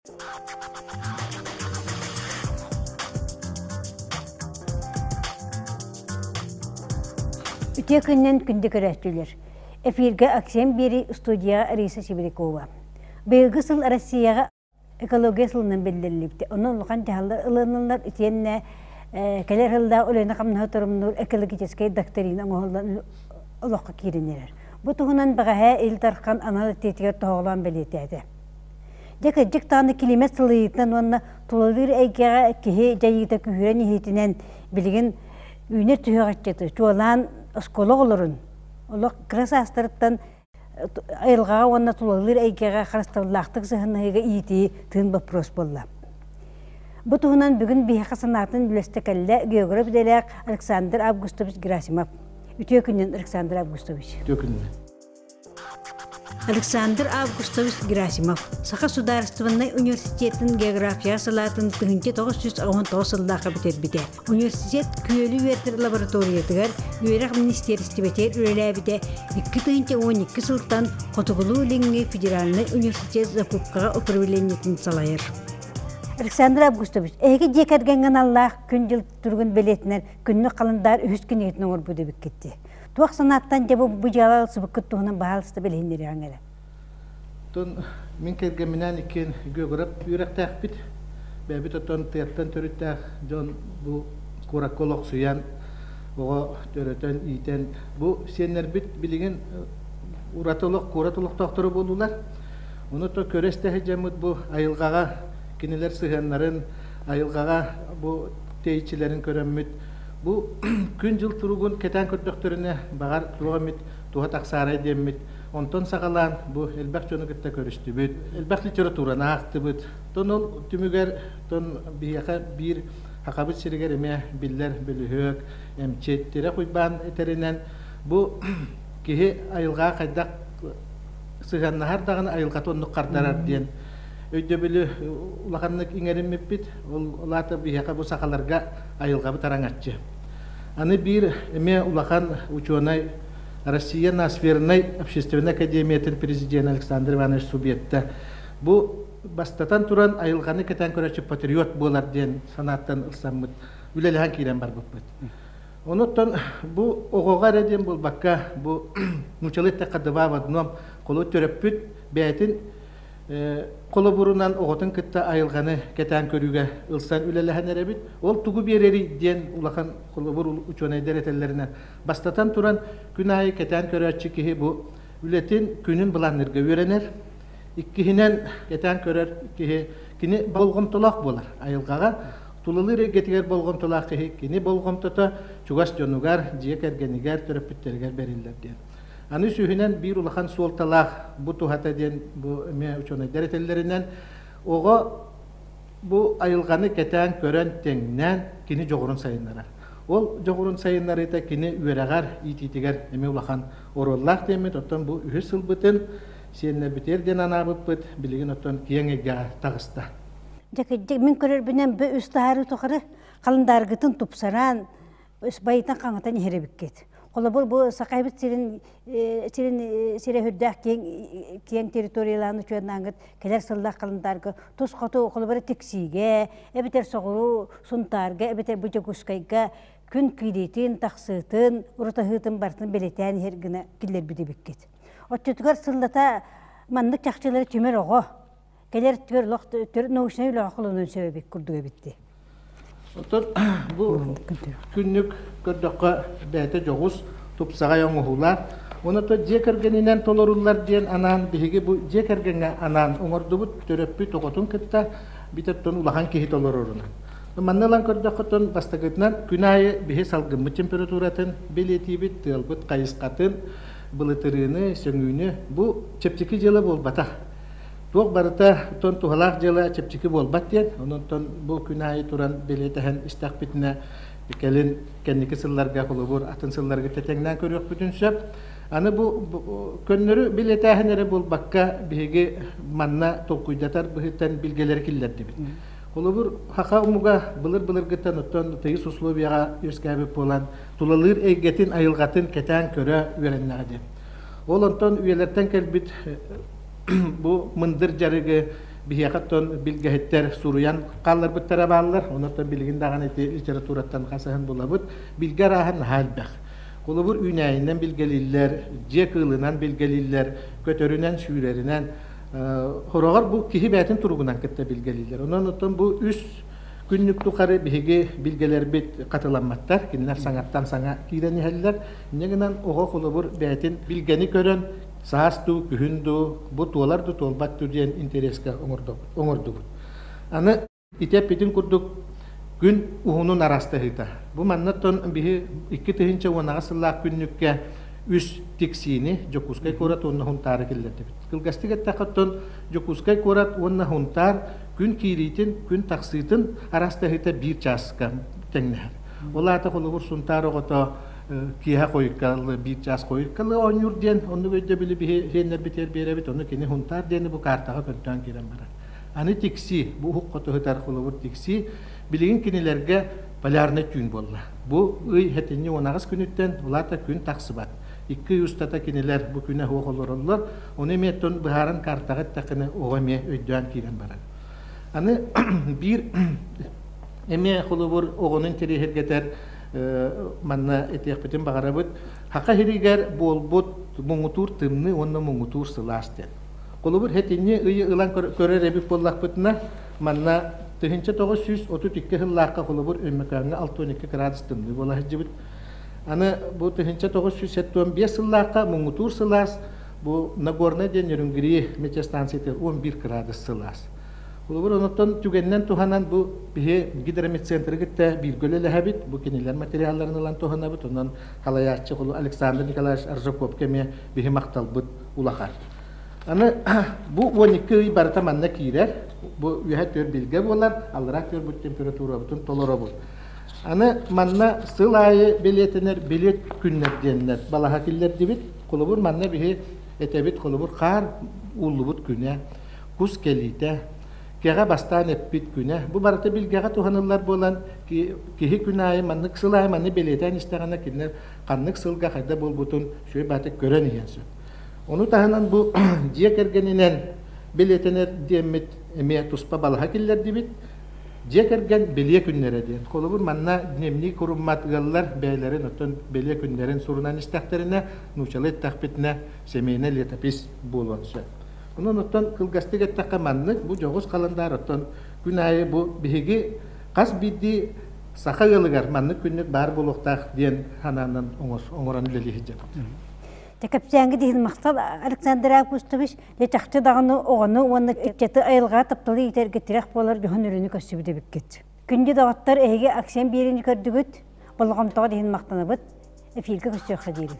Үтүө күнүнэн күндү көрөөччүлэр! Эфиргэ Аксен биэрии студияҕа Риса Сибирякова. Быйылгы сыл Россияҕа экология сылынан биллэриллибитэ. Онон улахан дьаһаллар ылыныллар итиэннэ кэлэр сыллаах үлэни-хамнаһы торумнуур экологическай доктрина оҥоһуллан олоххо киирэн эрэр. Бу туһунан бэҕэһээ Ил Дархан анал этиитигэр тоһоҕолоон бэлиэтээтэ. Дьэ кырдьык даҕаны килиимэт сылыйыытынан уонна тулалыыр эйгэҕэ киһи дьайыыта күүһүрэн иһиитинэн билигин үүнэр түһүөх ыччаты, чуолаан оскуола оҕолорун олох кыра саастарыттан айылҕаҕа уонна тулалыыр эйгэҕэ харыстабыллаахтык сыһыаннаһыыга иитии тыын боппуруос буолла. Бу туһунан бүгүн биһиэхэ санаатын үллэстэ кэллэ географ идэлээх Александр Августович Герасимов. Үтүө күнүнэн, Александр Августович. Үтүө күнүнэн. Александр Августович Герасимов Саха судаарыстыбаннай университетын география салаатын 1999 сыллаахха бүтэрбитэ. Университет күөлү үөрэтэр лабораториятыгар үөрэх министиэристибэтигэр үлэлээбитэ 2012 сылтан Хотугулуу-Илиҥҥи федеральнай университет закупкаҕа управлениетын салайар. Александр Августович, эһиги дьиэ кэргэҥҥэ аналлаах күн-дьыл туругун бэлиэтинэн күннүк халандаар үһүс кинигэтин оҥорбут эбиккит дии. Туох санааттан дьэ бу бу дьыала ылсыбыккыт туһунан баһаалыста билиһиннэриэҕиҥ эрэ. Оттон мин кэргэмминээн иккиэн географ үөрэхтээхпит. Бэйэбит оттон тыаттан төрүттээх дьон бу куоракка олохсуйан, оҕо төрөтөн, иитэн, бу сиэннэрбит билигин ураты олох куорат олохтоохторо буоллулар. Ону то көрө истэ сылдьаммыт бу айылҕаҕа кинилэр сыһыаннарын, айылҕаҕа бу тэйиччилэрин көрөммүт Бу күн-дьыл туругун кэтээн көрдөхтөрүнэ, баҕар, туох эмит туһа тахсаарай диэммит, онтон саҕалаан бу элбэх дьону кытта көрүстүбүт, элбэх литератураны аахтыбыт. Тон ол түмүгэр тон биһиэхэ биир Сахабыт сиригэр эмиэ биллэр бөлүһүөк, эмчит Тирэх Уйбаан этэринэн, бу киһи айылҕаҕа хайдах сыһыаннаһар даҕаны айылҕата оннук хардарар диэн өйдөбүлү улаханнык иҥэриммиппит. Ол аата биһиэхэ бу сахаларга айылҕабыт араҥаччы. Аны биир эмиэ улахан учуонай Россия ноосфернай общественнай академиятын президенэ Александр Иванович Субъекта бу бастатан туран айылҕаны кэтээн көрөөччү патриот буолар диэн санааттан ылсаммыт үлэлэһэн киирэн барбыппыт. Онуттан бу оҕоҕо эрэ диэн буолбакка бу нуучалыы эттэххэ два в одном холу төрөппүт бэйэтин холобурунан оҕотун кытта айылҕаны кэтээн көрүүгэ ылсан үлэлэһэн эрэбит. Ол тугу биэрэрий диэн улахан холобур учуонайдар этэллэринэн, бастатан туран, күн аайы кэтээн көрөөччү киһи бу үлэтин күнүн былаанныырга үөрэнэр. Иккиһинэн, кэтээн көрөр киһи кини болҕомтолоох буолар. Айылҕаҕа тулалыыр эйгэтигэр болҕомтолоох киһи кини болҕомтото чугас дьонугар, дьиэ кэргэнигэр, төрөппүттэригэр бэриллэр диэн. Аны сүүһүнэн биир улахан суолталаах бу туһата диэн бу эмиэ учуонайдар этэллэринэн оҕо бу айылҕаны кэтээн көрөн тэҥнээн кини дьоҕурун сайыннарар. Ол дьоҕурун сайыннарыыта кини үөрэҕэр, иитиитигэр эмиэ улахан оруоллаах диэммит, оттон бу үһүс сылбытын сиэннэрбитигэр диэн анаабыппыт билигин оттон киэҥ эйгэҕэ таҕыста. Дьэ, кырдьык, мин көрөрбүнэн бу үс таһаарыы тухары халандааргытын тупсаран, байытан хаҥатан иһэр эбиккит. Холобур, бу Сахабыт сирин сирин сирэ үрдээх киэҥ киэҥ территориялаан учуоннааҥҥыт кэлэр сыллаах халандаарга тус хоту холобура Тиксиигэ, эбэтэр соҕуруу Сунтаарга, эбэтэр бу Дьокуускайга күн киириитин, тахсыытын, урутаһыытын барытын бэлиэтээн иһэр гына киллэрбит эбиккит. Оччотугар сыллата маннык чахчылары түмэр оҕо кэлэр түөр олох түөр научнай үлэҕэ холонон сөп эбит курдук эбит дии. Оттон бу күннүк көрдөххө бэйэтэ дьоҕус, тупсаҕай оҥоһуулаах. Уонна то дьиэ кэргэнинэн толоруллар диэн анаан биһиги бу дьиэ кэргэҥҥэ анаан оҥордубут төрөппүт оҕотун кытта бүтэртэн улахан киһи толорорунан. Манна ылан көрдөххө бастакытынан күн аайы биһи салгыммыт температуратын бэлиэтиибит, тыалбыт хайысхатын, былытырыыны, сөҥүүнү. Бу чэпчэки дьыала буолбатах. Туох барыта тон туһалаах дьыала чэпчэки буолбат диэн, онон бу күн аайы туран бэлиэтэһэн истэхпитинэ, кэлин кэнники сылларга холобур атын сылларга тэтэҥнээн көрүөхпүтүн сөп. Аны бу көннөрү бэлиэтээһин эрэ буолбакка, биһиги манна толкуйдатар быһыыттан билгэлэри киллэрдибит. Холобур, саха омуга былыр-былыргыттан оттон тыйыс условияҕа үөскээбит буолан, тулалыыр эйгэтин, айылҕатын кэтээн көрө үөрэннэҕэ диэн. Ол онтон үйэлэртэн кэлбит бу мындыр дьарыгы Биһиэхэ оттон билгэһиттэр суруйан хаалларбыттара бааллар. Онон билигин даҕаны ити литератураттан хасыһан булабыт. Билгэ арааһа наһаа элбэх. Холобур, үүнээйинэн билгэлииллэр, дьиэ кыылынан билгэлииллэр, көтөрүнэн, сүүрэринэн. Хороҕор бу киһи бэйэтин туругунан кытта билгэлииллэр. Онон оттон бу үс күннүк тухары биһиги билгэлэрбит хатыламматтар, кинилэр саҥаттан саҥа киирэн иһэллэр. Инньэ гынан оҕо холобур бэйэтин билгэни көрөн саас дуу, күһүн дуу, бу туолар дуу, туолбат дуу диэн интэриэскэ оҥордубут. Аны ити эппитин курдук күн уһунун араастаһыыта. Бу маннаттан биһи 2018 сыллаах күннүккэ үс тиксиини Дьокуускай куорат уонна Хунтаары киллэрдибит. Кылгастык эттэххэ, оттон Дьокуускай куорат уонна Хунтаар күн киириитин, күн тахсыытын араастаһыыта биир чааска тэҥнэһэр. Ол аата холобур Сунтаар оҕото киэһэ хойуккалы биир чаас хойуккалы оонньуур диэн оннук өйдөбүлү биһи сиэннэрбитигэр биэрэбит, ону кини Хунтаар диэни бу картаҕа көрдөөн киирэн барар. Аны тиксии, бу уһук хоту сытар холобур тиксии, билигин кинилэргэ полярнай түүн буолла. Бу ый сэтинньи 18 күнүттэн улаата күн тахсыбат. Икки ый устата кинилэр бу күнэ суох олороллор. Ону эмиэ оттон быһааран картаҕа эттэххинэ оҕо эмиэ өйдөөн киирэн барар. Аны биир эмиэ холобур оҕону интэриэһиргэтэр манна этиэхпитин баҕарабыт. Хака сиригэр буолбут муҥутуур тымныы уонна муҥутуур сылаас диэн. Холобур, сэтинньи ыйы ылан көрөр эбит буоллахпытына, манна 1932 сыллаахха холобур Өймөкөөҥҥө 62 градус тымныы буола сылдьыбыт. Аны бу 1975 сыллаахха муҥутуур сылаас бу Нагорнай диэн Нерюнгри метеостанциятыгар 11 градус сылаас. Холобур, онтон түгэнинэн туһанан бу биһи гидрометцентры кытта бииргэ үлэлэһэбит, бу кинилэр материалларын ылан туһанабыт. Онон халайааччы Александр Николаевич Аржаковка эмиэ биһи махталбыт улахан. Аны бу 12 ый барыта манна киирэр. Бу үөһэ түөр билгэ буолар, аллараа түөр бу температурабытын толоробут. Аны манна сыл аайы билиэтэнэр билиэт күннэр диэннэр балаһа киллэрдибит. Холобур, манна биһи этэбит, холобур, хаар ууллубут күнэ, кус кэлиитэ, кэҕэ бастаан эппит күнэ. Бу барыта билгэҕэ туһаныллар буолан, киһи күн аайы маннык сыл аайы манны бэлиэтээн истэҕинэ кинилэр ханнык сылга хайда буолбутун үчүгэй баатык көрөн иһиэн сөп. Ону таһынан бу дьиэ кэргэнинэн билиэтэнэр диэммит эмиэ туспа балаһа киллэрдибит. Дьиэ кэргэн бэлиэ күннэрэ диэн. Холобур, манна дневник куруммат ыаллар бэйэлэрин оттон бэлиэ күннэрин сурунан истэхтэринэ, нуучалыы эттэхпитинэ, семейная летопись буолуон сөп. Онон оттон кылгастык эттэххэ маннык, бу дьоҕус халандаар оттон күн аайы бу биһиги хас биирдии саха ыалыгар маннык күннүк баар буолуохтаах диэн санаанан оҥорон үлэлии сылдьабыт. Дьэ кэпсээҥҥит иһин махтал Александр Августович, дьэ чахчы даҕаны оҕону уонна ыччаты айылҕаҕа тапталы иитэргэ тирэх буолар дьоһун үлэни көрсүбүт эбиккит. Күндү доҕоттор, эһиги Аксен биэриини көрдүгүт, болҕомтоҕут иһин махтанабыт. Эфиргэ көрсүөххэ диэри.